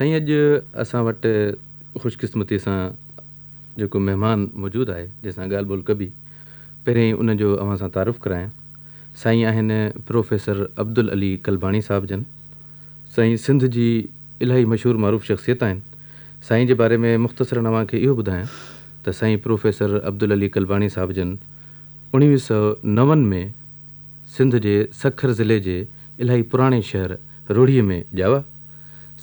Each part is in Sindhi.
سائين اڄ اسان وٽ خوش قسمتي سان جيڪو مهمان موجود آهي جنهن سان ڳالهه ٻولهه ڪبي پهرين ان جو اوهان سان تعارف ڪرايان. سائين آهن پروفيسر عبدالعلي قلباڻي صاحب جن. سائين سنڌ جي الاهي مشهور معروف شخصيت آهن. سائين جي باري ۾ مختصراً اوهان کي اهو ٻڌايان ته سائين پروفيسر عبدالعلي قلباڻي صاحب جن اڻويهه سؤ نون ۾ سنڌ جي سکر ضلعي جي الاهي پراڻي شهر روهڙيء ۾ ڄاوا.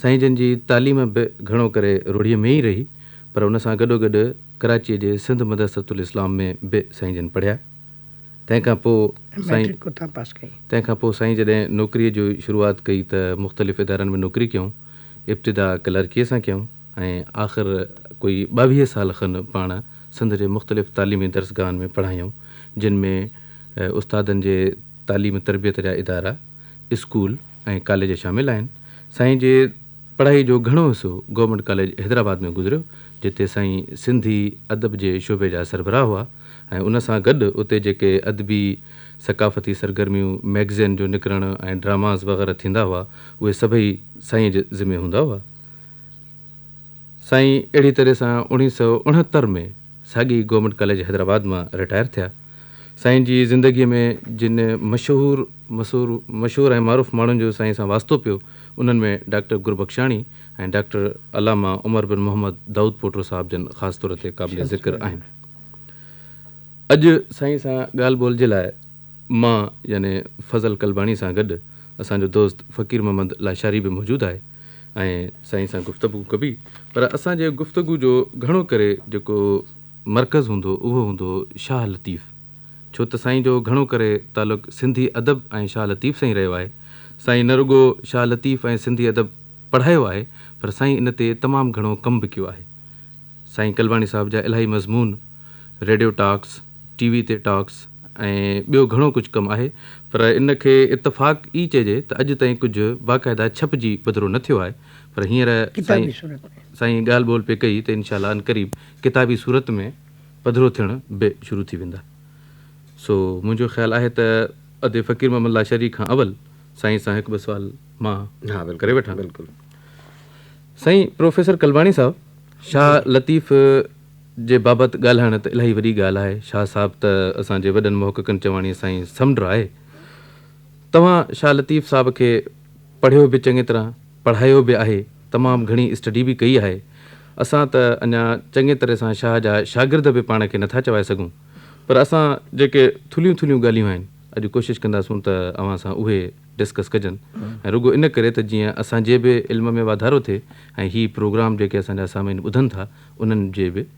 سائين جن جي تعليم به گهڻو ڪري روهڙيء ۾ ئي رهي پر ان سان گڏوگڏ ڪراچيء جي سنڌ مدرسة الاسلام ۾ به سائين جن پڙهيا. تنهن کان پوء سائين مئٽرڪ اتان پاس ڪئي. تنهن کان پوء سائين جڏهن نوڪريء جي شروعات ڪئي ته مختلف ادارن ۾ نوڪري ڪيائون. ابتدا ڪلارڪيء سان ڪيائون ۽ آخر ڪوئي ٻاويهه سال کن پاڻ سنڌ جي مختلف تعليمي درسگاهن ۾ پڙهايائون، جن ۾ استادن جي تعليم تربيت جا ادارا، اسڪول ۽ ڪاليج شامل آهن. سائين جي پڙهائي جو گهڻو حصو گورنمينٽ ڪاليج حيدرآباد ۾ گذريو، جتي سائين سنڌي ادب جي شعبي جا سربراهه هئا ۽ ان سان گڏ اتي جيڪي ادبي ثقافتي سرگرميون، مئگزين جو نڪرڻ ۽ ڊراماز وغيره ٿيندا هئا، اهي سڀئي سائين جي ذمي هوندا هئا. سائين اهڙي طرح سان اوڻيهه سؤ اڻهتر ۾ ساڳي گورنمينٽ ڪاليج حيدرآباد مان رٽائر ٿيا. سائين جي زندگيء ۾ جن مشهور مسهور مشهور ۽ معروف ماڻهن جو سائين سان واسطو پيو، انهن ۾ ڊاڪٽر گربخشاڻي ۽ ڊاڪٽر علامه عمر بن محمد دائود پوٽو صاحب جن خاص طور تي قابل ذڪر آهن. اڄ سائين سان ڳالهه ٻولهه جي لاء مان يعني فضل قلباڻي سان گڏ اسان جو دوست فقير محمد لاشاري به موجود آهي ۽ سائين سان گفتگو ڪبي پر اسان جي گفتگو جو گهڻو ڪري جيڪو مرڪز هوندو اهو هوندو شاهه لطيف ڇو ته سائين جو گهڻو ڪري تعلق سنڌي ادب ۽ شاهه لطيف سان ئي رهيو آهي. سائين نه رڳو شاهه لطيف ۽ سنڌي ادب پڙهايو آهي پر سائين ان تي تمام گهڻو ڪم به ڪيو آهي. سائين قلباڻي صاحب جا الاهي مضمون، ريڊيو ٽاڪس، ٽي وي تي ٽاڪس ۽ ٻيو گهڻو ڪجهه ڪم آهي پر ان کي اتفاق ئي چئجي ته اڄ تائين ڪجهه باقاعده ڇپجي پڌرو نه ٿيو آهي پر هينئر سائين سائين ڳالهه ٻولهه پئي ڪئي ته انشاء الله عنقريب ڪتابي صورت ۾ پڌرو ٿيڻ به شروع ٿي ويندا. سو منهنجو خيال آهي ته ادي فقير محمد لاشاري کان اول سائين سان هڪ ٻه سوال مان ڪري وٺان. سائين پروفيسر قلباڻي صاحب شاهه لطيف جي بابت ڳالهائڻ ته الاهي وڏي ڳالهه آهي. شاهه صاحب ته اسان جي وڏن محققن چواڻي سائين سمنڊ آهي. توهان شاهه لطيف صاحب کي پڙهيو به چڱي طرح، پڙهايو به آهي، تمام گهڻي اسٽڊي به ڪئي آهي. اسان ته اڃا چڱي طرح سان شاهه جا شاگرد به پاڻ کي نٿا چوائي سگهون، پر اسان جيڪي ٿلهيون ٿلهيون ڳالهيون آهن، اڄ ڪوشش ڪنداسون ته اوهان سان اهي ڊسڪس ڪجن ۽ رڳو ان ڪري ته جيئن اسان جي به علم ۾ واڌارو ٿئي ۽ هي پروگرام جيڪي اسان جا سامعين ٻڌن ٿا، انهن جي به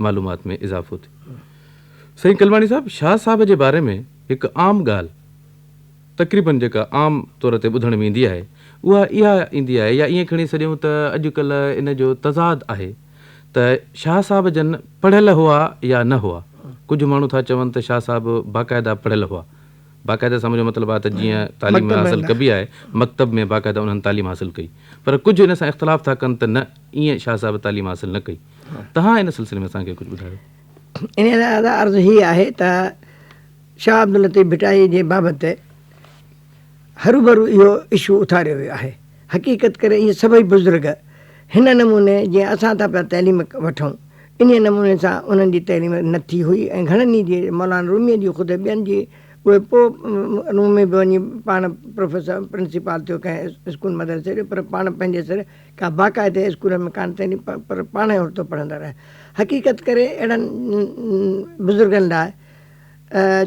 معلومات ۾ اضافو ٿئي. سائين ڪلواڻي صاحب، شاهه صاحب جي باري ۾ هڪ عام ڳالهه، تقريباً جيڪا عام طور تي ٻڌڻ ۾ ايندي آهي، اها اها ايندي آهي يا ائين کڻي سڏيون ته اڄ ڪلهه ان جو تضاد آهي ته شاهه صاحب جن پڙهيل هئا يا نه هئا. ڪجهه ماڻهو ٿا چون ته شاهه صاحب باقاعده پڙهيل هئا. باقاعده سان منهنجو مطلب آهي ته جيئن تعليم حاصل ڪبي آهي، مڪتب ۾ باقاعده انهن تعليم حاصل ڪئي. پر ڪجهه ان سان اختلاف ٿا ڪن ته نه ائين شاهه صاحب تعليم حاصل نه ڪئي. توهان ان سلسلي ۾ اسان کي ڪجهه ٻڌايو. انهيء لاء ادا عرض هي آهي ته شاهه عبداللطيف ڀٽائيء جي بابت هروڀرو اهو اشو اٿاريو ويو آهي. حقيقت ڪري اهي سڀئي بزرگ هن نموني جيئن اسان ٿا پيا تعليم وٺون، انهيء نموني سان انهن جي تعليم نه ٿي هئي ۽ گهڻن ئي جي مولانا روميء جي خود ٻين جي اهي پوء رومي به وڃي پاڻ پروفيسر پرنسپال ٿيو ڪنهن اسڪول مدرسي جو پر پاڻ پنهنجي سر ڪا باقاعدي اسڪول ۾ ڪانه تعليم پر پاڻ ئي هرتو پڙهندا رهيا. حقيقت ڪري اهڙن بزرگن لاء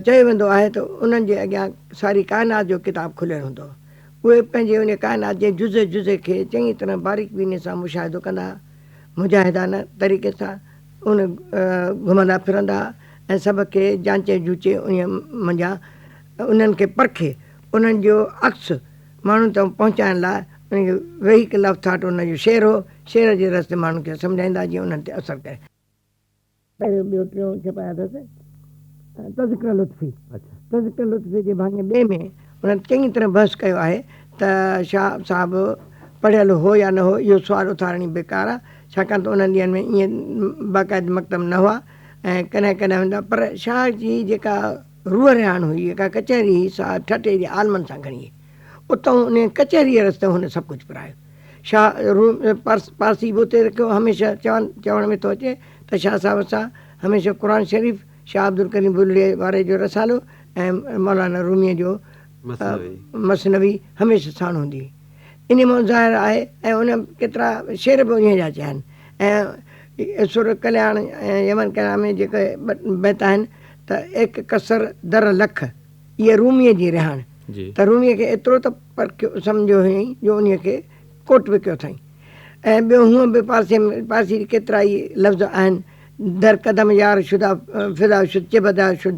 چيو ويندو آهي ته انهن جي اڳيان ساري ڪائنات جو ڪتاب کليل هوندو هو. اهي پنهنجي ان ڪائنات جي جزي جزي کي چڱي طرح باريڪ بيني سان مشاهدو ڪندا ها. مجاهدانه طريقي سان ان گهمندا ڦرندا ها ۽ سڀ کي جانچي جوچي انهيء منجهان انهن کي پرکي انهن جو عڪس ماڻهن تائين پهچائڻ لاء ان کي ويهيڪل آف ٿاٽ ان جو شعر هو، شعر جي رستي ماڻهن کي سمجهائيندا جيئن انهن تي اثر ڪري. پهريون ٻيو ٽيون ڇپايا اٿس تذڪره لطفي. تذڪره لطفي جي ڀاڱي ٻئي ۾ انهن چڱي طرح بحث ڪيو آهي ته شاهه صاحب پڙهيل هو يا نه هو اهو سوال اٿارڻ ئي بيڪار آهي ڇاڪاڻ ته انهن ڏينهن ۾ ائين باقاعده مڪتب نه هئا ۽ ڪڏهن ڪڏهن ويندا پر شاهه جي جيڪا روح رهاڻ هئي جيڪا ڪچهري هئي سا ٺٽي جي عالمن سان گهڻي هئي اتئون انهيء ڪچهريء رستي هن سڀ ڪجهه پرايو. شاهه روم پارسي به اتي رکيو. هميشه چون چوڻ ۾ ٿو اچي ته شاهه صاحب سان هميشه قرآن شريف، شاهه عبدالڪريم بلڙيء واري جو رسالو ۽ مولانا روميء جو مثنوي هميشه ساڻ هوندي هئي. انهيء مان ظاهر آهي ۽ ان ڪيترا شعر به انهيء جا چيا آهن ۽ سر ڪلياڻ ۽ يمن ڪلياڻ ۾ جيڪي بيت آهن ته ايڪ ڪسر در لک اها روميء جي رهاڻ ته روميء کي ايترو ته پرکيو سمجهيو هيائين جو انهيء کي ڪوٽ به ڪيو اٿائين ۽ ٻيو هونء به پارسيء ۾ پارسيء جي ڪيترائي لفظ آهن در قدم يار شده فدا شد چه بدا شد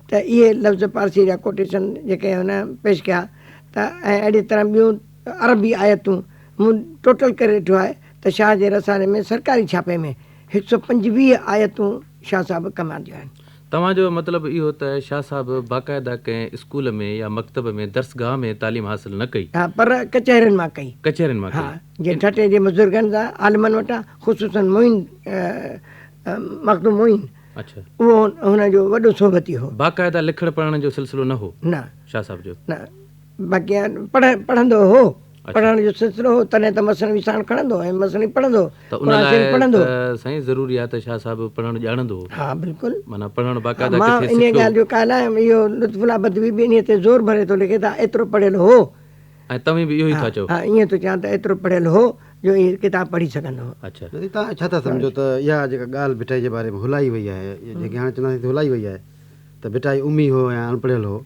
ته اهي لفظ پارسيء جا ڪوٽيشن جيڪي هن پيش ڪيا ته ۽ اهڙيء طرح ٻيون عربي آيتون مون ٽوٽل ڪري ڏٺو آهي ته شاهه جي رسالي ۾ سرڪاري ڇاپي ۾ هڪ سؤ 25 آيتون شاهه صاحب ڪم آنديون آهن. توهان جو مطلب اهو ته شاهه صاحب باقاعده ڪنهن اسڪول ۾ يا مڪتب ۾ درسگاهه ۾ تعليم حاصل نه ڪئي. ها پر ڪچهرين مان ڪئي. ڪچهرين مان ڪئي. ها جيئن ٺٽي جي بزرگن سان عالمن وٽان خصوصاً معين مخدوم معين اڇا. اهو هن جو وڏو صحبتي هو. باقاعده لکڻ پڙهڻ جو سلسلو نه هو. نه. شاهه صاحب جو. نه باقي پڙهندو هو. پڙهڻ جو سلسلو هو تڏهن ته مثنوي ساڻ کڻندو ۽ مثنوي پڙهندو هو، ته ان قرآن لاء شريف پڙهندو هو. ته سائين ضروري آهي ته شاهه صاحب پڙهڻ ڄاڻندو هو. ها بلڪل. معنيٰ پڙهڻ باقاعده مان ڪٿي انهيء سکيو. ڳالهه جو قائل آهيان اهو لطف الله بدوي به انهيء تي زور ڀري ٿو لکي ته ايترو پڙهيل هو. ۽ توهين به اهو ئي ها ٿا چئو. ها ائين ٿو چوان ته ايترو پڙهيل هو جو اهي ڪتاب پڙهي سگهندو هو. اڇا. نظير توهان ڇا ٿا سمجهو ته اها جيڪا ڳالهه ڀٽائي جي باري ۾ هلائي وئي آهي جنهن کي هاڻي چونداسين ته هلائي وئي آهي ته ڀٽائي امي هو يا اڻپڙهيل هو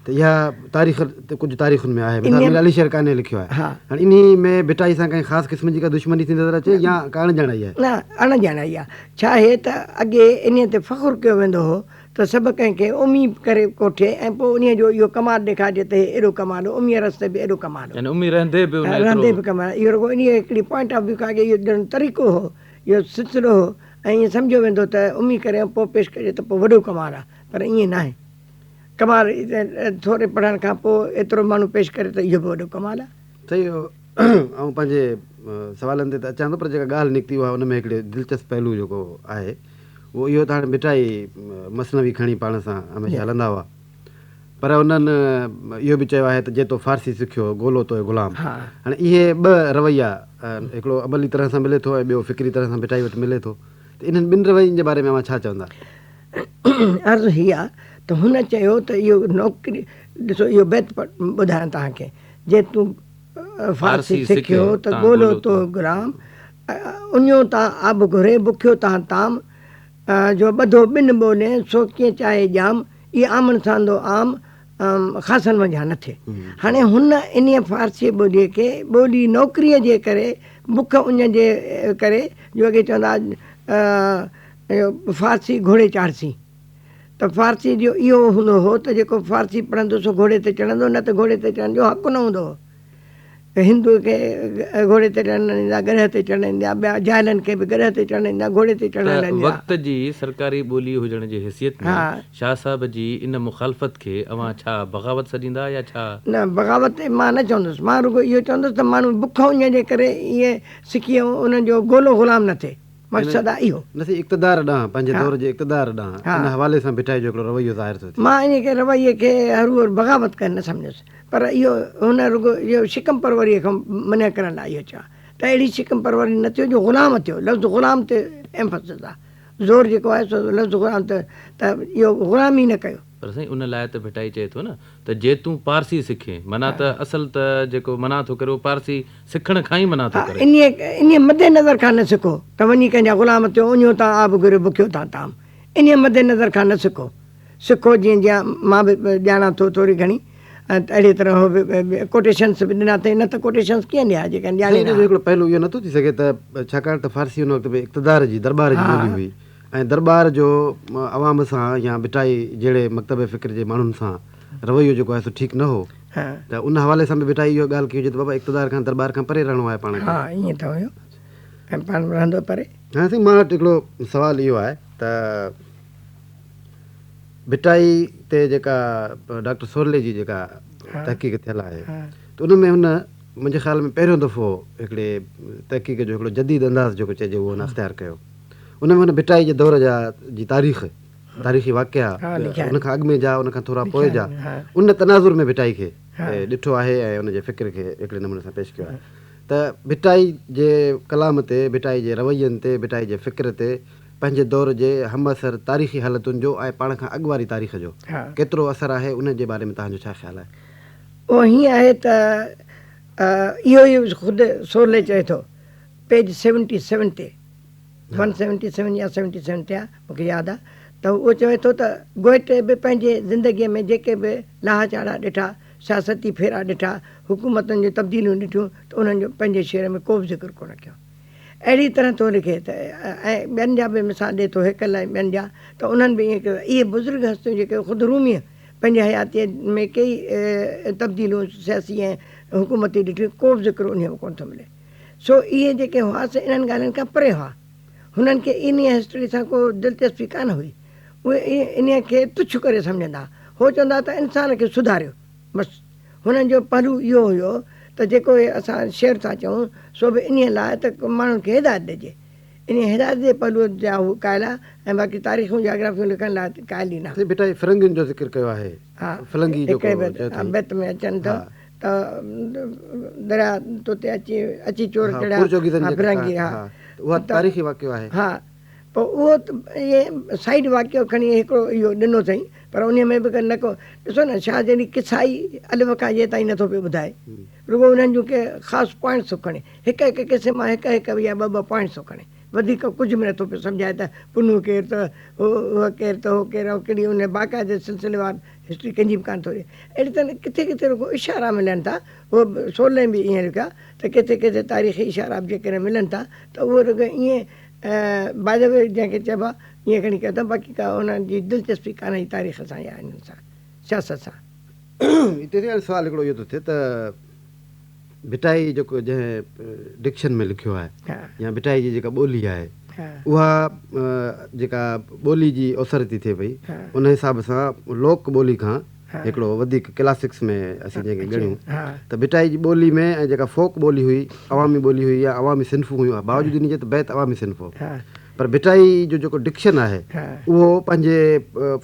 ته اها تاريخ ته ڪجهه تاريخن ۾ آهي مثال مير علي شير قانع لکيو آهي هاڻي انهي ۾ ڀٽائي سان ڪنهن خاص قسم جي ڪا دشمني ٿي نظر اچي يا ڪا اڻ ڄاڻائي آهي؟ نه اڻ ڄاڻائي آهي ڇا آهي ته اڳي انهي تي فخر ڪيو ويندو هو ته سڀ ڪنهن کي امي ڪري ڪوٺي ۽ پوء انهي جو اهو ڪمال ڏيکارجي ته هي ايڏو ڪمال هو اميء رستي به ايڏو ڪمال هو يعني امي رهندي به ان ايترو رهندي به ڪمال اهو رڳو انهي هڪڙي پوائنٽ آف ويو کان اڳي اهو ڄڻ طريقو هو اهو سلسلو هو ۽ ائين سمجهيو ويندو ته امي ڪري ۽ پوء پيش ڪجي ته پوء وڏو ڪمال آهي پر ائين ناهي ڪمال ٿوري پڙهڻ کان پوء ايترو ماڻهو پيش ڪري ته اهو به وڏو ڪمال آهي. صحيح آئون پنهنجي سوالن تي ته اچان ٿو پر جيڪا ڳالهه نڪتي اها ان ۾ هڪڙي دلچسپ پهلو جيڪو آهي اهو اهو ته هاڻي ڀٽائي مثنوي کڻي پاڻ سان هميشه هلندا هئا پر انهن اهو به چيو آهي ته جي تو فارسي سکيو گولو توء غلام هاڻي اهي ٻه رويا هڪڙو عملي طرح سان ملي ٿو ۽ ٻيو فڪري طرح سان ڀٽائي وٽ ملي ٿو ته انهن ٻن روين جي باري ۾ اوهان ڇا چوندا؟ عرض هي آ ته هن چيو ته اهو نوڪري ڏسو اهو بيت ٻڌايان توهان کي جي تون فارسي سکيو ته گولو تو غلام اڃيو تان آب گهري بکيو تان طعام جو ٻڌو ٻن ٻولين سو ڪيئن چاهي ڄام اي آمن ساندو عام خاصن منجهان نه ٿئي هاڻي هن انهيء فارسي ٻوليء کي ٻولي نوڪريء جي ڪري بک اڃ جي ڪري جو اڳي چوندا اهو فارسي گهوڙي چاڙهسين ته فارسي جو اهو هوندو هو ته جيڪو فارسي پڙهندو سو گهوڙي تي چڙهندو نه ته گهوڙي تي چڙهڻ جو حق نه هوندو هو. هندو کي گهوڙي تي چڙهڻ نه ڏيندا، گڏهه تي چڙهڻ ڏيندا، ٻيا جاهلن کي به گڏهه تي چڙهڻ ڏيندا، گهوڙي تي چڙهڻ نه ته ڏيندا. وقت جي سرڪاري ٻولي هجڻ جي حيثيت ۾ شاهه صاحب جي ان مخالفت کي اوهان ڇا بغاوت سڏيندا يا ڇا؟ نه بغاوت مان نه چوندس، مان رڳو اهو چوندس ته ماڻهو بک اڃ جي ڪري ائين سکي ۽ انهن جو گولو غلام نه ٿئي. مقصد آهي اهو. نه سهي اقتدار ڏانهن، پنهنجي دور جي اقتدار ڏانهن، ان حوالي سان ڀٽائي جو هڪڙو رويو ظاهر ٿو ٿئي. مان انهيء کي رويي کي هروڀرو بغاوت ڪري نه سمجهيس، پر اهو هن رڳو اهو شڪم پروريء کان منع ڪرڻ لاء اهو چيو آهي ته اهڙي شڪم پروري نه ٿيو جو غلام ٿيو، لفظ غلام تي Emphasis آهي، زور جيڪو آهي سو لفظ غلام تي ته اهو غلامي نه ڪيو. پر سائين ان لاء ته ڀٽائي چئي ٿو نه ته جي تون پارسي سکين، معنيٰ ته اصل ته جيڪو منع ٿو ڪري اهو پارسي سکڻ کان ئي منع ٿو ها ڪري. انهيء انهيء مد نظر کان نه سکو ته وڃي ڪنهن جا غلام ٿيو، اڃيو تان آب گهريو بکيو تان طعام. انهيء مد نظر کان نه سکو. سکو جيئن جيان مان به ڄاڻان ٿو ٿوري گهڻي ۽ اهڙيء طرح هو به ڪوٽيشنس به ڏنا اٿئي نه ته ڪوٽيشنس ڪيئن ڏيان جيڪڏهن ڄاڻي سائين نه ان جو ها. هڪڙو پهلو اهو نٿو ٿي سگهي ته ڇاڪاڻ ته فارسي ان وقت به اقتدار جي درٻار جي ٻولي هئي ۽ درٻار جو عوام سان يا ڀٽائي جهڙي مڪتبه فڪر جي ماڻهن سان رويو جيڪو آهي سو ٺيڪ نه هو ته ان حوالي سان به ڀٽائي اها ڳالهه ڪئي هجي ته بابا اقتدار کان درٻار کان پري رهڻو آهي پاڻ کي. ها ائين ته هيو ۽ پاڻ به رهندو پري. هاڻي سائين مان وٽ هڪڙو سوال اهو آهي ته ڀٽائي تي جيڪا ڊاڪٽر سورلي جي جيڪا تحقيق ٿيل آهي ته ان ۾ هن منهنجي خيال ۾ پهريون دفعو هڪڙي تحقيق جو هڪڙو جديد انداز جيڪو چئجي اهو هن اختيار ڪيو. ان ۾ هن ڀٽائي جي دور جا جي تاريخ، تاريخي واقعا، ان کان اڳ ۾ جا، ان کان ٿورا پوء جا، ان تناظر ۾ ڀٽائي کي ڏٺو آهي ۽ ان جي فڪر کي هڪڙي نموني سان پيش ڪيو آهي. ته ڀٽائي جي ڪلام تي، ڀٽائي جي روين تي، ڀٽائي جي فڪر تي پنهنجي دور جي همعصر تاريخي حالتن جو ۽ پاڻ کان اڳ واري تاريخ جو ڪيترو اثر آهي ان جي باري ۾ توهان جو ڇا خيال آهي؟ اهو هيئن آهي ته اهو ئي خود سورلي چئي ٿو پيج سيونٽي سيون تي، ون سيونٽي سيون يا سيونٽي سيون تي آهي مون کي ياد آهي ته اهو چوي ٿو ته گوئٽي به پنهنجي زندگيء ۾ جيڪي به لاها چاڙها ڏٺا، سياستي ڦيرا ڏٺا، حڪومتن جون تبديليون ڏٺيون ته انهن جو پنهنجي شعر ۾ ڪو به ذڪر ڪونه ڪيو. اهڙي طرح ٿو لکي ته ۽ ٻين جا به مثال ڏئي ٿو هيڪل ۽ ٻين جا ته انهن به ائين ڪيو. اهي بزرگ هستيون جيڪي خود روميء پنهنجي حياتيء ۾ ڪيئي تبديليون سياسي ۽ حڪومتي ڏٺيون ڪو به ذڪر انهيء ۾ ڪونه ٿو ملي. سو اهي جيڪي هئا سي انهن ڳالهين کان پري هئا. هنن کي انهيء هسٽري سان ڪو دلچسپي ڪانه هئي. اهي انهيء کي تڇ ڪري سمجهندا. هو چوندا ته انسان کي سڌاريو. بس. هنن جو پهلو اهو هيو ته جيڪو هي اسان شعر ٿا چئون سو به انهيء لاء ته ماڻهن کي هدايت ڏجي. انهيء هدايت جي پهلوء جا هو قائل ها ۽ باقي تاريخون جاگرافيون لکڻ لاء قائل ئي نه ها. سائين ڀٽائي فرنگين جو ذڪر ڪيو آهي. ها. فلنگي جيڪو هڪڙي چيو اٿئي. بيت ۾ اچن ٿا ها. ته دريا توتي اچي اچي چور ها چڙهيا پورچوگيزن ها جي فرنگي ها ها ته اها ته تاريخي واقعو آهي. ها پوء اهو ته ائين سائيڊ واقعو کڻي هڪڙو اهو ڏنو اٿئي پر انهيء ۾ به نه ڪو ڏسو نه شاهه جهڙي قصا ئي الف کان يي تائين نٿو پيو ٻڌائي رڳو انهن جون ڪي خاص پوائنٽس ٿو کڻي هڪ هڪ قصي مان هڪ هڪ يا ٻه ٻه پوائنٽس ٿو کڻي وڌيڪ ڪجهه به نٿو پيو سمجهائي ته پنهون ڪير ته هو ڪير ته هو ڪير ۽ ڪهڙي ان باقاعدي سلسليوار هسٽري ڪنهن جي به ڪانه ٿو ڏئي. اهڙي طرح ڪٿي ڪٿي رڳو اشارا ملن ٿا. هو سولي به ائين لکيو آهي ته ڪٿي ڪٿي تاريخي اشارا به جيڪڏهن ملن ٿا ته اهو رڳو ائين باء the V جنهن کي چئبو آهي ائين کڻي ڪيو اٿن باقي ڪا انهن جي دلچسپي ڪانه هئي تاريخ سان يا انهن سان سياست سان. هتي هاڻي سوال هڪڙو اهو ٿو ٿئي ته ڀٽائي جيڪو جنهن ڊڪشن ۾ لکيو آهي يا ڀٽائي جي جيڪا ٻولي آهي اها جيڪا ٻولي جي اوسر ٿي ٿئي پئي ان حساب سان لوڪ ٻولي کان هڪڙو وڌيڪ ڪلاسڪس ۾ اسين جنهن کي ڳڻيون ته ڀٽائي جي ٻولي ۾ ۽ جيڪا فوڪ ٻولي هئي عوامي ٻولي هئي يا عوامي صنفون هيون باوجود ان جي ته بيت عوامي صنف هو پر ڀٽائي جو جيڪو ڊڪشن آهي اهو پنهنجي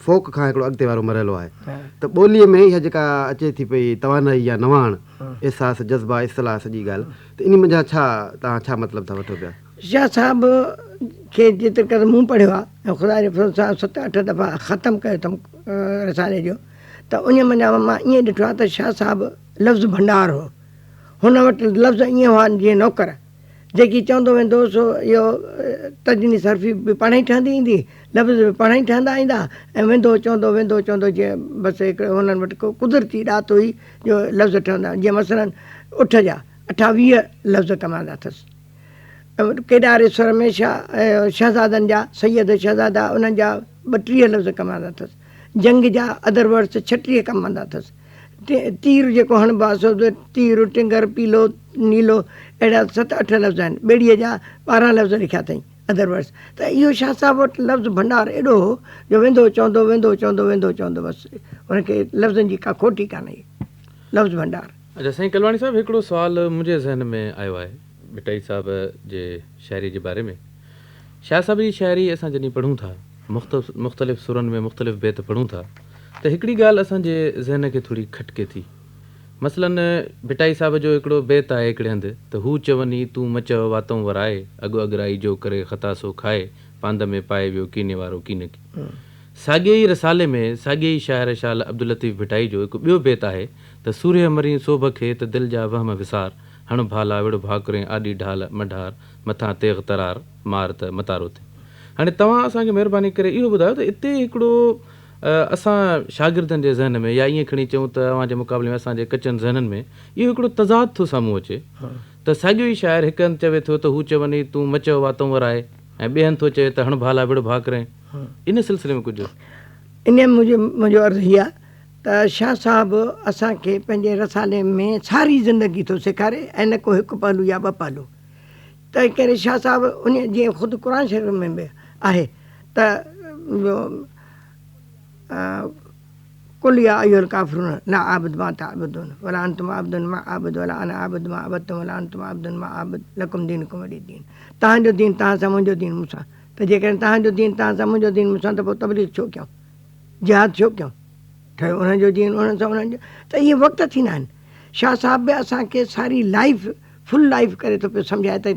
فوڪ کان هڪڙو اڳتي وارو مرحلو آهي ته ٻوليء ۾ اها جيڪا اچي ٿي پئي توانائي يا نواڻ احساس جذبا اصطلاح سڄي ڳالهه ته انهي منجهان ڇا توهان ڇا مطلب ٿا وٺو پيا؟ شاهه صاحب کي جيتري قدر مون پڙهيو آهي ۽ خدا جي فضل سان ست اٺ دفعا ختم ڪيو اٿم رسالي جو ته انهي منجهان مان ائين ڏٺو آهي ته شاهه صاحب لفظ ڀنڊار هو هن وٽ لفظ ائين هئا جيئن نوڪر جيڪي چوندو ويندو هو سو اهو ترجمي صرفي به پاڻهي ٺهندي ايندي، لفظ به پاڻهي ٺهندا ايندا ۽ ويندو هو چوندو ويندو چوندو جيئن بس هڪڙو هنن وٽ ڪو قدرتي ڏات هئي جو لفظ ٺهندا جيئن مثلاً اٺ جا 28 لفظ ڪم آندا اٿس. ڪيڏاري سر ۾ شهزادن جا سيد شهزادا انهن جا 32 لفظ ڪم آندا اٿس. جنگ جا ادر ورڊس 36 ڪم آندا اٿس. تير جيڪو هڻبو آهي سو تير، ٽنگر، پيلو، نيلو اهڙا ست اٺ لفظ آهن. ٻيڙيء جا 12 لفظ لکيا اٿائين ادر ورڊس. ته اهو شاهه صاحب وٽ لفظ ڀنڊار ايڏو هو جو ويندو چوندو ويندو چوندو ويندو چوندو بس هن کي لفظن جي ڪا کوٽ ئي ڪانه هئي. لفظ ڀنڊار. اچا سائين ڪلواڻي صاحب هڪڙو سوال منهنجي ذهن ۾ آيو آهي ڀٽائي صاحب جي شاعري جي باري ۾ شاهه صاحب جي شاعري اسان جڏهن پڙهون ٿا مختلف سرن ۾ مختلف بيت پڙهون ٿا ته هڪڙي ڳالهه اسان جي ذهن کي ٿوري کٽڪي ٿي. مثلاً ڀٽائي صاحب جو هڪڙو بيت آهي هڪڙي هنڌ ته هو چوني تون م چئو واتئون ورائي، اڳ اڳرائي جو ڪري خطا سو کائي، پاند ۾ پائي ويو ڪيني وارو ڪينڪي. ساڳئي ئي رسالي ۾ ساڳئي ئي شاعر شال عبداللطيف ڀٽائي جو هڪ ٻيو بيت آهي ته سورهيه مرين سوڀ کي ته دل جا وهم وسار، هڻ ڀالا وڙ ڀاڪرين آڏي ڍال م ڍار، مٿان تيغ ترار، مار ته متارو ٿي. هاڻي توهان اسان کي مهرباني ڪري اهو ٻڌايو ته اتي هڪڙو اسان شاگردن جي ذهن ۾ يا ائين کڻي چئون ته اوهان جي مقابلي ۾ اسان جي ڪچن ذهنن ۾ اهو هڪڙو تضاد ٿو سامهون اچي ته ساڳيو ئي شاعر هڪ هنڌ چوي ٿو ته هو چوني تون م چئو واتئون ورائي ۽ ٻئي هنڌ ٿو چوي ته هڻ ڀالا وڙ ڀاڪرين ان سلسلي ۾ ڪجهه. انهيء ۾ منهنجو عرض هي آهي ته شاهه صاحب اسان کي پنهنجي رسالي ۾ ساري زندگي ٿو سيکاري ۽ نه ڪو هڪ پهلو يا ٻه پهلو. تنهن ڪري شاهه صاحب انهيء جيئن خود قرآن شريف ۾ به آهي ته قل يا ايها الڪافرون لا اعبد ما تعبدون ولا انتم عابدون ما اعبد ولا انا عابد ما عبدتم ولا انتم عابدون ما اعبد لڪم دينڪم ولي دين توهان جو دين توهان سان منهنجو دين مون سان ته جيڪڏهن توهان جو دين توهان سان منهنجو دين مون سان ته پوء تبليغ ڇو ڪيون جهاد ڇو ڪيون ٺهيو انهن جو دين انهن سان انهن جو ته اهي وقت ٿيندا آهن شاهه صاحب به اسان کي ساري لائيف فل لائيف ڪري ٿو پيو سمجهائي ته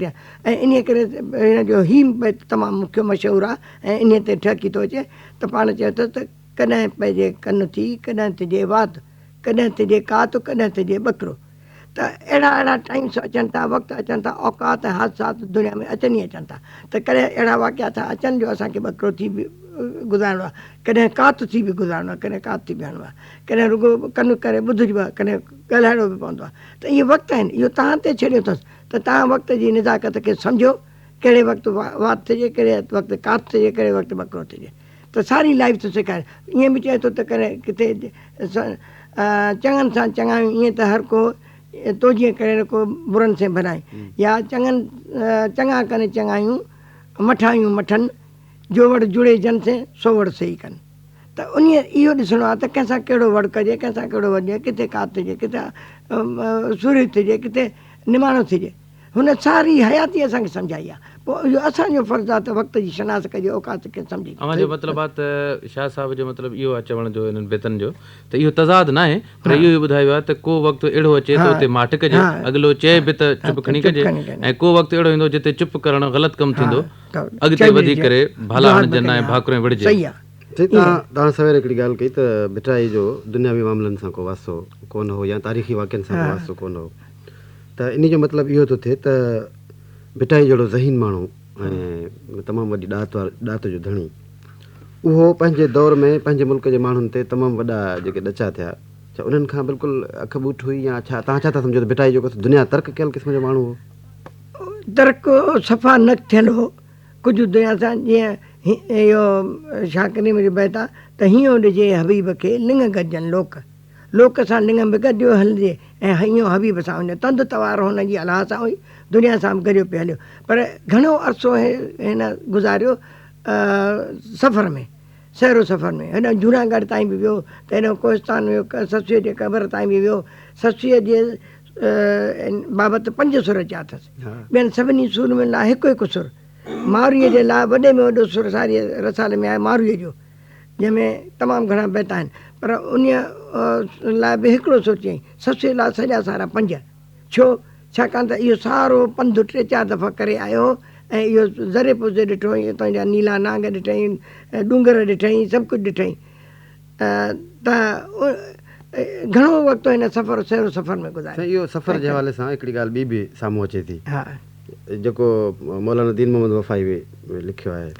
۽ انهيء ڪري هن جو هي بيت تمام مکيو مشهور آهي ۽ انهيء تي ٺهڪي ٿو اچي ته پاڻ چيو اٿس ته ڪڏهن پئجي ڪن ٿي ڪڏهن ٿجي وات ڪڏهن ٿجي ڪات ڪڏهن ٿجي ٻڪرو ته اهڙا اهڙا ٽائيمس اچن ٿا وقت اچن ٿا اوقات ۽ حادثات دنيا ۾ اچن ئي اچن ٿا ته ڪڏهن اهڙا واقعا ٿا اچن جو اسان کي ٻڪرو ٿي به گذارڻو آهي ڪڏهن ڪات ٿي به گذارڻو آهي ڪڏهن ڪات ٿي بيهڻو آهي ڪڏهن رڳو ڪن ڪري ٻڌجبو آهي ڪڏهن ڳالهائڻو به پوندو آهي ته اهي وقت آهن اهو توهان تي ڇڏيو اٿس ته توهان وقت جي نزاڪت کي سمجهو ڪهڙي وقت وات ٿجي ڪهڙي وقت ڪات ٿجي ڪهڙي وقت ٻڪرو ٿجي ته ساري لائيف ٿو سيکاري ائين به چئي ٿو ته ڪڏهن ڪٿي چڱن سان چڱايون ائين ته هر ڪو تو جيئن ڪري نه ڪو برن سين ڀلائي يا چڱن چڱا ڪن چڱايون مٺايون مٺن جو وڙ جڙي جن سين سو وڙ سي ئي ڪن ته انهيء اهو ڏسڻو آهي ته ڪنهن سان ڪهڙو وڙ ڪجي ڪنهن سان ڪهڙو وڃجي ڪٿي ڪات ٿجي ڪٿي سورهيه ٿجي ڪٿي نماڻو ٿجي هن ساري حياتي اسان کي سمجهائي آهي. پوء اهو اسان جو فرض آهي ته وقت جي شناس ڪجي، اوقات کي سمجهجي. اوهان جو مطلب آهي ته شاهه صاحب جو مطلب اهو آهي چوڻ جو انهن بيتن جو ته اهو تضاد ناهي پر اهو ئي ٻڌايو ويو آهي ته ڪو وقت اهڙو اچي ته اتي ماٺ ڪجي، اڳلو چئي به ته چپ کڻي ڪجي ۽ ڪو وقت اهڙو ايندو جتي چپ ڪرڻ غلط ڪم ٿيندو، اڳتي وڌي ڪري ڀالا هڻجن ۽ ڀاڪرين وڙهجي. سائين توهان سوير هڪڙي ڳالهه ڪئي ته ڀٽائي جو دنياوي معاملن سان ڪو واسطو ڪونه هو يا تاريخي واقعن سان ڪو واسطو ڪونه هو. ته انهي جو مطلب اهو ٿو ٿئي ته ڀٽائي جهڙو ذهين ماڻهو ۽ تمام وڏي ڏات وارو ڏات جو ڌڻي اهو پنهنجي دور ۾ پنهنجي ملڪ جي ماڻهن تي تمام وڏا جيڪي ڏچا ٿيا ڇا انهن کان بلڪل اک ٻوٽ هئي يا ڇا توهان ڇا ٿا سمجهو ته ڀٽائي جيڪو دنيا ترڪ ڪيل قسم جو ماڻهو هو؟ ترڪ صفا نه ٿيل هو ڪجهه دنيا سان جيئن اهو شاهه ڪريم جو بيت آهي ته هينئون ڏجي حبيب کي لڱ گڏجن لوڪ. لوڪ سان لڱ به گڏيو هلجي ۽ هنيو حبيب سان وڃي. تند توار هن جي الله سان هئي، دنيا سان به گڏيو پئي هليو. پر گهڻو عرصو هن گذاريو سفر ۾، سير و سفر ۾. هيڏانهن جوناڳڙهه تائين به ويو ته هيڏانهن ڪوهستان ويو، سسئيء جي قبر تائين به ويو. سسئيء جي بابت پنج سر چيا اٿس. ٻين سڀني سورمين لاء هڪ هڪ سر. مارويء جي لاء وڏي ۾ وڏو سر ساري رسالي ۾ آهي مارويء جو. جنهن ۾ تمام گهڻا بيت آهن، پر انهيء لاء به هڪڙو سر چيائين، سسئي لاء سڄا سارا پنج. ڇو؟ ڇاڪاڻ ته اهو سارو پنڌ ٽي چار دفعا ڪري آيو هو ۽ اهو ذري پرزي ڏٺو هئائين، اتان جا نيلا نانگ ڏٺائين، ڏونگر ڏٺائين، سڀ ڪجهه ڏٺائين ته گهڻو وقت هن سفر سير و سفر ۾ گذاريو. سائين اهو سفر جي حوالي سان هڪڙي ڳالهه ٻي به سامهون اچي ٿي، جيڪو مولانا دين محمد وفائي به لکيو آهي.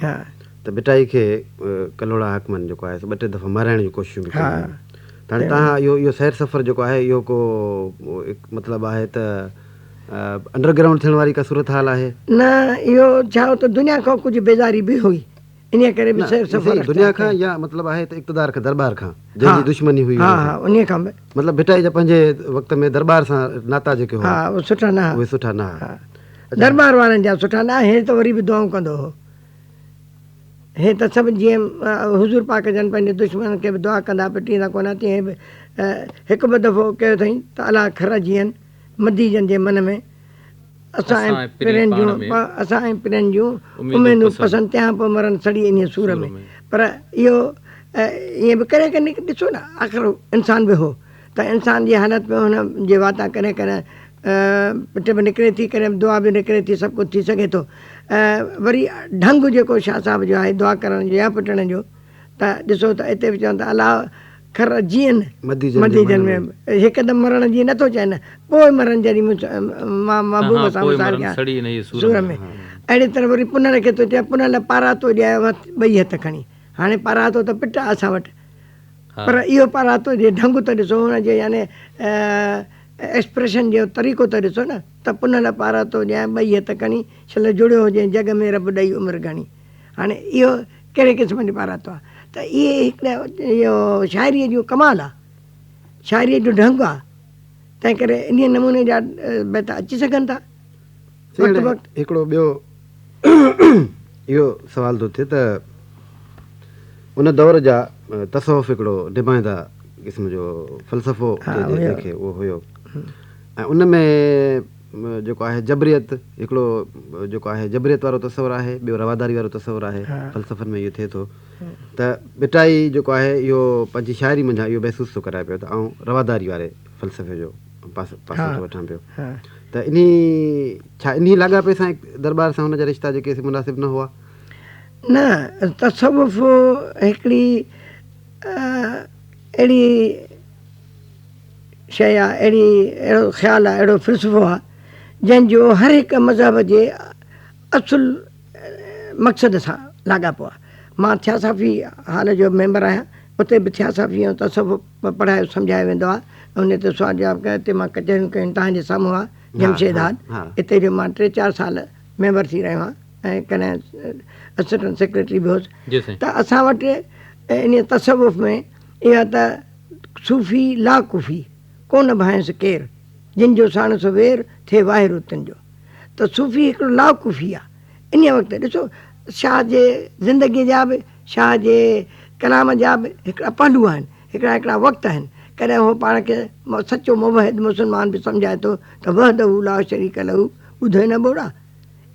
ته ڀٽائي کي ڪلهوڙا حاڪمن جيڪو آهي سو ٻه ٽي دفعا مارائڻ جون ڪوششون به ڪيون هيون ته هاڻي تهان اهو اهو سير سفر جيڪو آهي اهو ڪو مطلب آهي ته انڊر گرائونڊ ٿيڻ واري ڪا صورت حال آهي؟ نه اهو ڇا هو ته دنيا کان ڪجهه بيزاري به هئي انهيء ڪري به سير سفر اختيار دنيا کان يا مطلب آهي ته اقتدار کان درٻار کان جنهن جي دشمني هئي ها ها انهيء کان به مطلب ڀٽائي جا پنهنجي وقت ۾ درٻار سان ناتا جيڪي هئا ها اهي سٺا نه ها اهي سٺا نه ها درٻار وارن جا سٺا نه هي ته وري به دعائون ڪندو هو. هي ته سڀ جيئن حضور پاڪ جن پنهنجي دشمنن کي به دعا ڪندا پٽيندا ڪونه تيئن هي به هڪ ٻه دفعو ڪيو اٿئين ته الله کر جيئن مدي جن جي من ۾ اسان ۽ پرين جون اسان ۽ پرين جون اميدون پسن تنهان پوء مرن سڙي انهيء سور ۾ پر اهو ائين به ڪڏهن ڪڏهن ڏسو نه آخر انسان به هو ته انسان جي حالت ۾ هن جي واتان ڪڏهن ڪڏهن پٽ به نڪري ٿي ڪڏهن دعا به نڪري ٿي سڀ ڪجهه ٿي سگهي ٿو وري ڍنگ جيڪو شاهه صاحب جو آهي دعا ڪرڻ جو يا پٽڻ جو ته ڏسو ته اتي به چون ٿا الله کر جيئن مديجن ۾ هڪدم مرڻ جي نٿو چئي نه پوء مرن جڏهن مان محبوب سان وصال ڪيان سور ۾ اهڙي طرح وري پنهل کي ٿو چئي پنهل پاراتو ڏيايو ٻئي هٿ کڻي هاڻي پاراتو ته پٽ آ اسان وٽ پر اهو پاراتو جي ڍنگ ته ڏسو هن جي يعني ايڪسپريشن جو طريقو ته ڏسو نه ته پنهل پاراتو ڏيانء ٻئي هٿ کڻي شل جڙيو هجين جڳ ۾ رب ڏئي عمر گهڻي هاڻي اهو ڪهڙي قسم جو پاراتو آهي ته اهي هڪڙا اهو شاعريء جو ڪمال آهي شاعريء جو ڍنگ آهي تنهن ڪري انهيء نموني جا بيت اچي سگهن ٿا وقت بوقت. هڪڙو ٻيو اهو سوال ٿو ٿئي ته ان دور جا تصوف هڪڙو نمائنده قسم جو فلسفو چئجي جنهن کي اهو هيو ۽ ان ۾ جيڪو آهي جبريت هڪڙو جيڪو آهي جبريت وارو تصور آهي ٻيو رواداري وارو تصور آهي فلسفن ۾ اهو ٿئي ٿو ته ڀٽائي جيڪو آهي اهو پنهنجي شاعري منجهان اهو محسوس ٿو ڪرائي پيو ته آئون رواداري واري فلسفي جو پاسو ٿو وٺان پيو. ته انهي ڇا انهي لاڳاپي سان درٻار سان هن جا رشتا جيڪي سي مناسب نه هئا؟ نه، تصوف هڪڙي اهڙي شيء آهي، اهڙي اهڙو خيال آهي، اهڙو فلسفو آهي، جنهن جو هر هڪ مذهب جي اصل مقصد سان لاڳاپو آهي. مان ٿياسافي هال جو ميمبر آهيان، اتي به ٿياسافي ۽ تصوف پڙهايو سمجهايو ويندو آهي. ان تي سوال جواب ڪيا، اتي مان ڪچهريون ڪيون توهان جي سامهون آهي جمشيد هال، اتي جو مان ٽي چار سال ميمبر ٿي رهيو آهيان ۽ ڪڏهن اسسٽنٽ سيڪريٽري به هوس ته اسان وٽ ان تصوف ۾ اها ته صوفي لا ڪوفي، ڪونه ڀانئيس ڪير، جن جو ساڻس وير، ٿئي واهرو تن جو. ته صوفي هڪڙو لا ڪوفي آهي. انهيء وقت ڏسو شاهه جي زندگيء جا به، شاهه جي ڪلام جا به هڪڙا پهلو آهن، هڪڙا هڪڙا وقت آهن. ڪڏهن هو پاڻ کي سچو موحد مسلمان به سمجهائي ٿو ته وحده لا شريڪ له ٻڌئي نه ٻوڙا،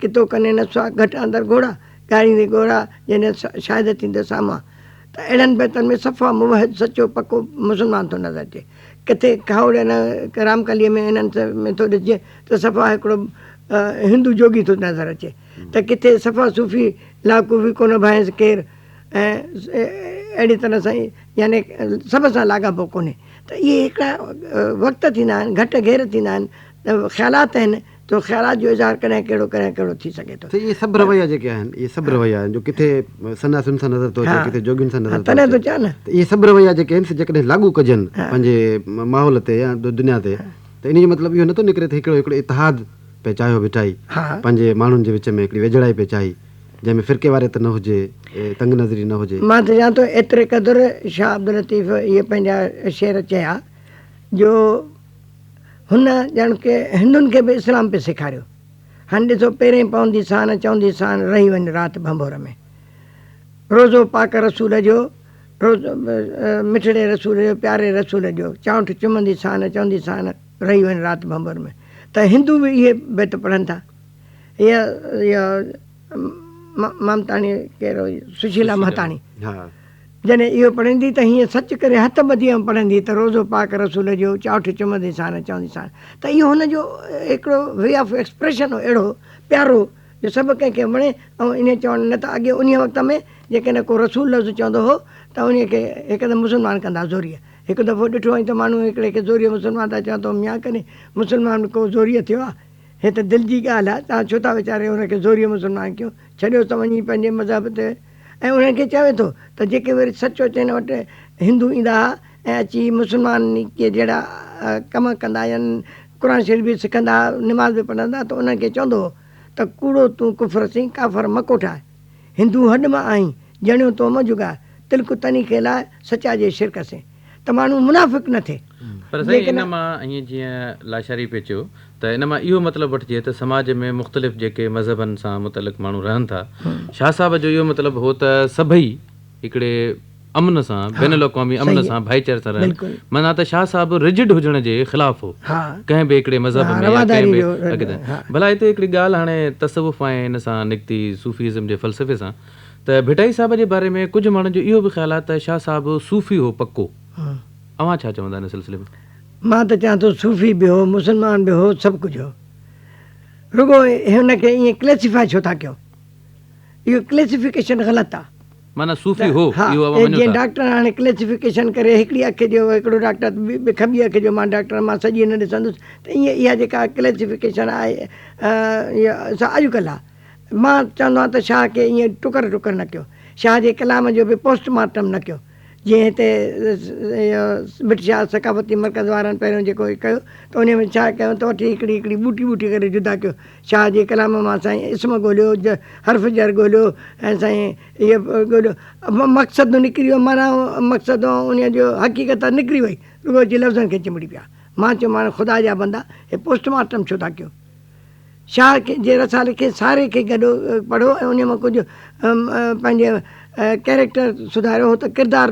ڪتو ڪني نه سوا گهٽ اندر گهوڙا، ڳاريندي ڳوڙها، جنھن شاھد ٿيندي سامھان. ته اھڙن بيتن ۾ صفا موحد سچو پڪو مسلمان ٿو نظر اچي. ڪٿي کاھوڙ ۽ رامڪليء ۾ انھن ۾ ٿو ڏسجي ته صفا ھڪڙو ھندو جوڳي ٿو نظر اچي ته ڪٿي صفا صوفي لا ڪوفي ڪونه ڀانئيس ڪير ۽ اھڙي طرح سان يعني سڀ سان لاڳاپو ڪونھي ته اھي ھڪڙا وقت ٿيندا آھن گھٽ گھير ٿيندا آھن ته خيالات آھن تو خيالات جو اظهار ڪڏهن ڪهڙو ڪڏهن ڪهڙو ٿي سگهي ٿو. سائين اهي سڀ رويا جيڪي آهن اهي سڀ رويا آهن جو ڪٿي سنياسين سان نظر ٿو اچي ڪٿي جوڳين سان نظر ٿو اچي ته اهي سڀ رويا جيڪي آهن سي جيڪڏهن لاڳو ڪجن پنهنجي ماحول تي يا دنيا تي ته انهي جو مطلب اهو نٿو نڪري ته هڪڙو هڪڙو اتحاد پئي چاهيو ڀٽائي پنهنجي ماڻهن جي وچ ۾ هڪڙي ويجهڙائي پئي چاهي جنهن ۾ فرقي واريت نه هجي تنگ نظري نه هجي. مان ته چوان ٿو ايتري قدر شاهه عبداللطيف اهي پنهنجا شعر چيا جو هن ڄڻ ڪه هندن کي به اسلام پئي سيکاريو. هن ڏسو پيرين پوندي سان چوندي سان رهي وڃ رات ڀنڀور ۾. روضو پاڪ رسول جو روضو مٺڙي رسول جو پياري رسول جو چانٺ چمندي سان چوندي سان رهي وڃ رات ڀنڀور ۾. ته هندو به اهي بيت پڙهن ٿا. هيء اها مامتاڻي ڪير هئي سشيلا مهتاڻي. جڏهن اهو پڙهندي ته هيئن سچ ڪري هٿ ٻڌي ۽ پڙهندي ته روضو پاڪ رسول جو چاٺ چمندي سان چوندي سان ته اهو هن جو هڪڙو وي آف ايڪسپريشن هو اهڙو پيارو جو سڀ ڪنهن کي وڻي ۽ انهيء چوڻ نه ته اڳي انهيء وقت ۾ جيڪڏهن ڪو رسول لفظ چوندو هو ته انهيء کي هڪدم مسلمان ڪندا زوريء هڪ دفعو ڏٺو هئائين ته ماڻهو هڪڙي کي زوريء مسلمان ٿا چون ته ميان ڪڏهن مسلمان به ڪو زوريء ٿيو آهي هي ته دل جي ڳالهه آهي توهان ڇو ٿا ويچاري هن کي زوريء مسلمان ڪيو ڇڏيوس ته وڃي پنهنجي مذهب تي ۽ انهن کي چوي ٿو ته جيڪي وري سچ اچ هن وٽ هندو ايندا ها ۽ اچي مسلمان جهڙا ڪم ڪندا يا قرآن شريف به سکندا ها نماز به پڙهندا ته انهن کي چوندو هو ته ڪوڙو تون ڪفر سين ڪافر م ڪوٺاء هندو هڏ مان آهين جڻيو تو م جڳاء تلڪ تني کي لاء سچا جي شرڪ سين ته ماڻهو منافق نه ٿئي. پر سائين ان مان ائين جيئن لاشاري پئي چيو ته ان مان اهو مطلب وٺجي ته سماج ۾ مختلف جيڪي مذهبن سان متعلق ماڻهو رهن ٿا، شاهه صاحب جو اهو مطلب هو ته سڀئي هڪڙي امن سان، بين الاقوامي امن سان، ڀائيچاري سان رهن، معنيٰ ته شاهه صاحب رجڊ هجڻ جي خلاف هو، ڪنهن به هڪڙي مذهب ۾ يا ڪنهن به عقيدي. ڀلا هتي هڪڙي ڳالهه هاڻي تصوف ۽ ان سان نڪتي صوفي ازم جي فلسفي سان ته ڀٽائي صاحب جي باري ۾ ڪجهه ماڻهن جو اهو به خيال آهي ته شاهه صاحب صوفي هو پڪو، اوهان ڇا چوندا ان سلسلي ۾؟ مان ته چوان ٿو صوفي به هو، مسلمان به هو، سڀ ڪجهه هو. رڳو هن کي ائين ڪليسيفائي ڇو ٿا ڪيو؟ اهو ڪليسيفڪيشن غلط آ. معنيٰ صوفي هو، اهو اوهان مڃو ٿا. جيئن ڊاڪٽر هاڻي ڪليسيفڪيشن ڪري هڪڙي اک جو هڪڙو ڊاڪٽر ته کٻي اک جو مان ڊاڪٽر مان سڄي نه ڏسندس ته ائين اها جيڪا ڪليسيفڪيشن آهي سا اڄڪلهه آ. مان چوندو آهيان ته شاهه کي ائين ٽڪر ٽڪر نه ڪيو. شاهه جي ڪلام جو به پوسٽ مارٽم نه ڪيو. جيئن هتي ڀٽ شاهه ثقافتي مرڪز وارن پهريون جيڪو ڪيو ته انهي ۾ ڇا ڪيو ته وٺي هڪڙي هڪڙي ٻوٽي ٻوٽي ڪري جدا ڪيو. شاهه جي ڪلام مان سائين اسم ڳوليو، حرف جر ڳوليو ۽ سائين اهي ڳوليو. مقصد نڪري ويو معنيٰ مقصد انهي جو حقيقت نڪري وئي رڳو اچي لفظن کي چنبڙي پيا. مان چيومانس خدا جا بندا هي پوسٽ مارٽم ڇو ٿا ڪيو؟ شاهه جي رسالي کي ساري کي گڏ پڙهو ۽ انهيء مان ڪجهه پنهنجي ڪئريڪٽر سڌاريو هو ته ڪردار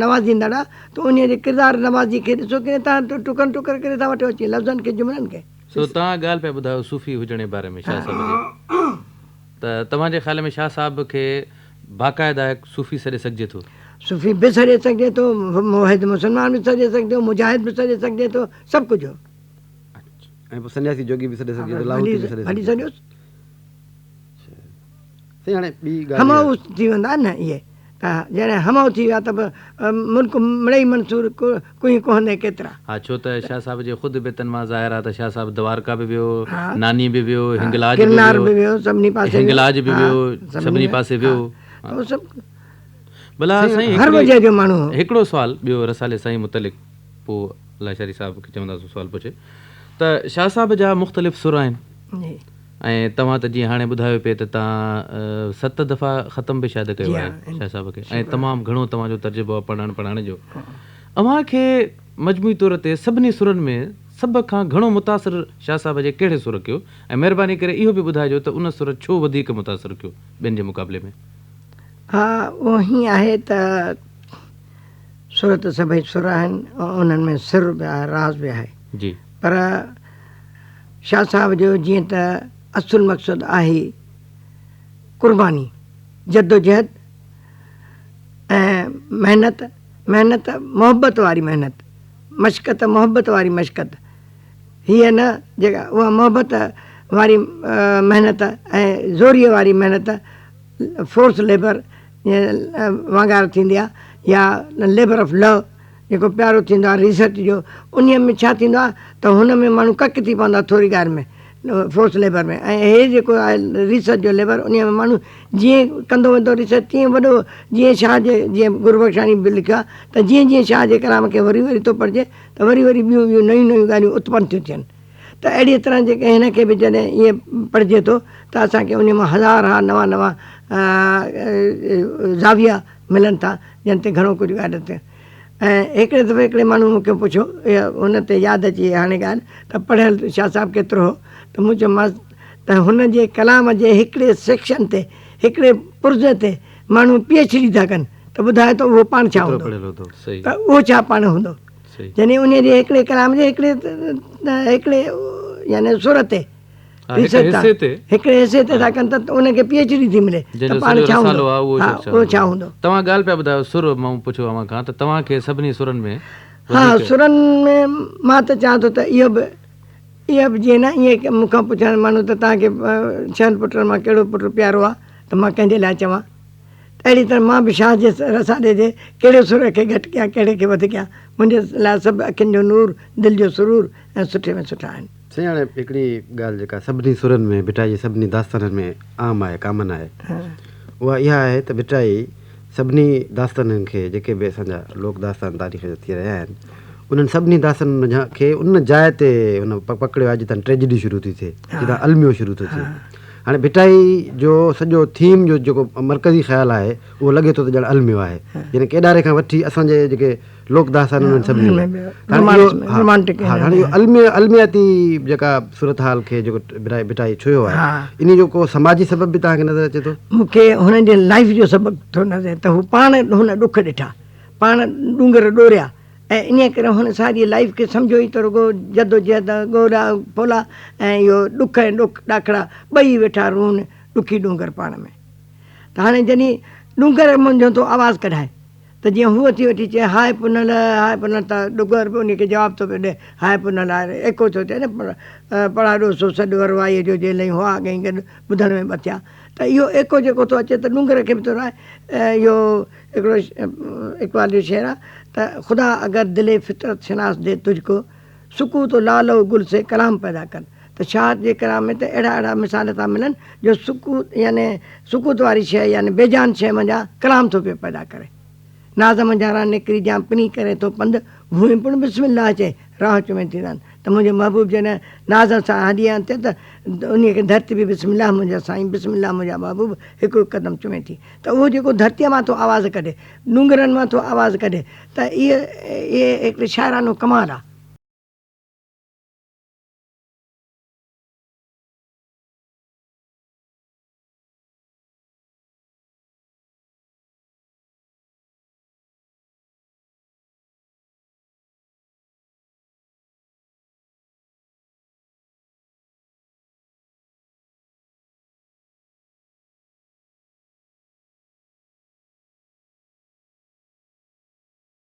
نوازيندڙ آ ته انهيء جي ڪردار نوازي کي ڏسو ڪي توهان ٽڪر ٽڪر ڪري ٿا وٺو اچي لفظن کي جملن کي. سو توهان ڳالهه پيا ٻڌايو صوفي هجڻ جي باري ۾ شاهه صاحب جي ته توهان جي خيال ۾ شاهه صاحب کي باقاعده هڪ صوفي سڏي سگهجي ٿو؟ صوفي به سڏي سگهجي ٿو، موحد مسلمان به سڏي سگهجي ٿو، مجاهد به سڏي سگهجي ٿو، سڀ ڪجهه. ۽ پوء سنياسي جوڳي به سڏي سگهجي ٿو، لاهوتي به سڏي ڀلي سگهجي ٿو. سڏيوس. سائين هاڻي ٻي ڳالهه همائو اها. ٿي ويندا آهن نه اهي ته جڏهن همائو ٿي ويا ته به ملڪ مڙئي منصور ڪوهين ڪوهندي ڪيترا. ها ڇو ته شاهه صاحب جي خود بيتن مان ظاهر آهي ته شاهه صاحب دوارڪا به ويو، ها. ناني به ويو، هنگلاج به گرنار ويو، به ويو، سڀني پاسي ويو. هنگلاج به ها، ويو، سڀني پاسي ويو. ها، ته اهو سڀ ڀلا سائين هر هڪڙي وجهه جو ماڻهو هو. هڪڙو سوال ٻيو رسالي سائين متعلق پوء لاشاري صاحب کي چونداسون سوال پڇي ته شاهه صاحب جا مختلف سر آهن جي. ۽ توهان ته جيئن هاڻي ٻڌايو پئي ته توهان ست دفعا ختم به شايد ڪيو جي آهي ها شاهه صاحب کي ۽ تمام گهڻو توهان جو تجربو آهي پڙهڻ پڙهائڻ جو اوهان کي مجموعي طور تي سڀني سرن ۾ سڀ کان گهڻو متاثر شاهه صاحب جي ڪهڙي سر ڪيو ۽ مهرباني ڪري اهو به ٻڌائجو ته ان سر ڇو وڌيڪ متاثر ڪيو ٻين جي مقابلي ۾. ها اهو هيئن آهي ته سر ته سڀئي سر آهن ۽ انهن ۾ سر به آهي راز به آهي جي. پر شاهه صاحب جو جيئن ته اصل مقصد آهي قرباني، جدوجهد ۽ محنت، محنت محبت واري محنت، مشقت محبت واري مشقت، هيء نه جيڪا اها محبت واري محنت ۽ زوريء واري محنت فورس ليبر وانگار ٿيندي آهي يا ليبر آف لو جيڪو پيارو ٿيندو آهي ريسرچ جو انهيء ۾ ڇا ٿيندو آهي ته هن ۾ ماڻهو ڪڪ ٿي پوندو آهي ٿوري ڳالهه ۾ فورس ليبر ۾ ۽ هي جيڪو آهي ريسرچ جو ليبر انهيء ۾ ماڻهو جيئن ڪندو ويندو ريسرچ تيئن وڏو جيئن شاهه جي جيئن گربخشاڻي به لکيو آهي ته جيئن جيئن شاهه جي ڪلام کي وري وري ٿو پڙهجي ته وري وري ٻيون ٻيون نيون نيون ڳالهيون اتپن ٿيون ٿين ته اهڙيء طرح جيڪي هن کي به جڏهن ائين پڙهجي ٿو ته اسان کي انهيء مان هزار ها نوان نوان زاويا ملن ٿا جن تي گهڻو ڪجهه ڳالهه ٿي ۽ هڪڙي دفعي هڪڙي ماڻهو مون کي پڇيو ان تي ياد اچي وئي هاڻي ڳالهه ته پڙهيل شاهه صاحب ڪيترو هو ته مون چيومانس ته هن جي ڪلام جي هڪڙي سيڪشن تي هڪڙي پرزي تي ماڻهو پي ايڇ ڊي ٿا ڪن ته ٻڌاء ته اهو پاڻ ڇا ڪيترو هوندو پڙهيل هوندو ته اهو ڇا پاڻ هوندو يعني انهيء جي هڪڙي ڪلام جي هڪڙي هڪڙي يعني سر تي هڪڙي حصي تي ٿا ڪن ته ان کي پي ايڇ ڊي ٿي ملي ته پاڻ ڇا هوندو ها اهو ڇا هوندو. توهان ڳالهه پيا ٻڌايو سر مان پڇيو اوهان کان ته توهان کي سڀني سرن ۾ ها سرن ۾ مان ته چوان ٿو ته اهو به اهو به جيئن نه ائين مون کان پڇن ماڻهو ته توهان کي ڇهن پٽن مان ڪهڙو پٽ پيارو آهي ته مان ڪنهن جي لاء چوان اهڙي طرح مان به شاهه جي رسالي جي ڪهڙي سر کي گهٽ ڪيان ڪهڙي کي وڌ ڪيان منهنجي لاء سڀ اکين جو نور، دل جو سرور ۽ سٺي ۾ سٺا آهن. سائين هاڻي هڪڙي ڳالهه جيڪا سڀني سرن ۾ ڀٽائي جي سڀني داستانن ۾ عام آهي ڪامن آهي اها اها آهي ته ڀٽائي سڀني داستانن کي جيڪي به اسان جا لوڪ داستان تاريخ جا ٿي رهيا آهن انهن سڀني داستانن منجهان کي ان جاء تي هن پڪڙيو آهي جتان ٽريجڊي شروع ٿي ٿئي جتان الميو شروع ٿو ٿئي هاڻي ڀٽائي جو سڄو ٿيم جو جيڪو مرڪزي خيال آهي اهو لڳي ٿو ته ڄڻ الميو آهي يعني ڪيڏاري کان وٺي اسان جي جيڪي لوڪ داستان انهن سڀني ۾ هاڻي اهو الميو المياتي جيڪا صورتحال کي جيڪو ڀٽائي ڇهيو آهي انهي جو ڪو سماجي سبب به توهان کي نظر اچي ٿو؟ مون کي هن جي لائيف جو سبق ٿو نظر ته هو پاڻ هن ڏک ڏٺا پاڻ ڏونگر ڏوريا ۽ انهيء ڪري هن ساريء لائيف کي سمجهيو ئي ته رڳو جدوجهد، ڳولا ڦولا ۽ اهو ڏک ۽ ڏک ڏاکڙا ٻئي ويٺا رون ڏکي ڏونگر پاڻ ۾. ته هاڻي جڏهن ڏونگر منجهون ٿو آواز ڪڍائي ته جيئن هوء ٿي وٺي چئي هاء پنهل، هاء پنهل ته ڏونگر به انهيء کي جواب ٿو پيو ڏئي هاء پنهل هاء ايڪو ٿو چئي نه پڙاڏو سو سڏ وروائيء جو جي لئين هئا اڳئين گڏ ٻڌڻ ۾ ٻه ٿيا ته اهو ايڪو جيڪو ٿو اچي ته ڏونگر کي به ٿو رهائي اهو هڪڙو اقبال جو شعر آ ته خدا اگر دل فطرت شناس the تجھ ڪو سڪوت و لعل و گل سي ڪلام پيدا ڪر ته شاهه جي ڪلام ۾ ته اهڙا اهڙا مثال ٿا ملن جو سڪوت يعني سڪوت واري شيء يعني بي جان شيء منجهان ڪلام ٿو پيو پيدا ڪري. ناز منجهان ران نڪري جان پڻي ڪري ٿو پنڌ ڀونء پڻ بسم الله چئي راهه چمي ٿيندان ته منهنجو محبوب جڏهن ناز سان هلي آن ته انهيء کي ڌرتي به بسم الله منهنجا سائين بسم الله منهنجا محبوب هڪ هڪ قدم چمي ٿي. ته اهو جيڪو ڌرتيء مان ٿو آواز ڪڍي، ڏونگرن مان ٿو آواز ڪڍي ته اهي اهي هڪڙي شاعرانو ڪمال آ.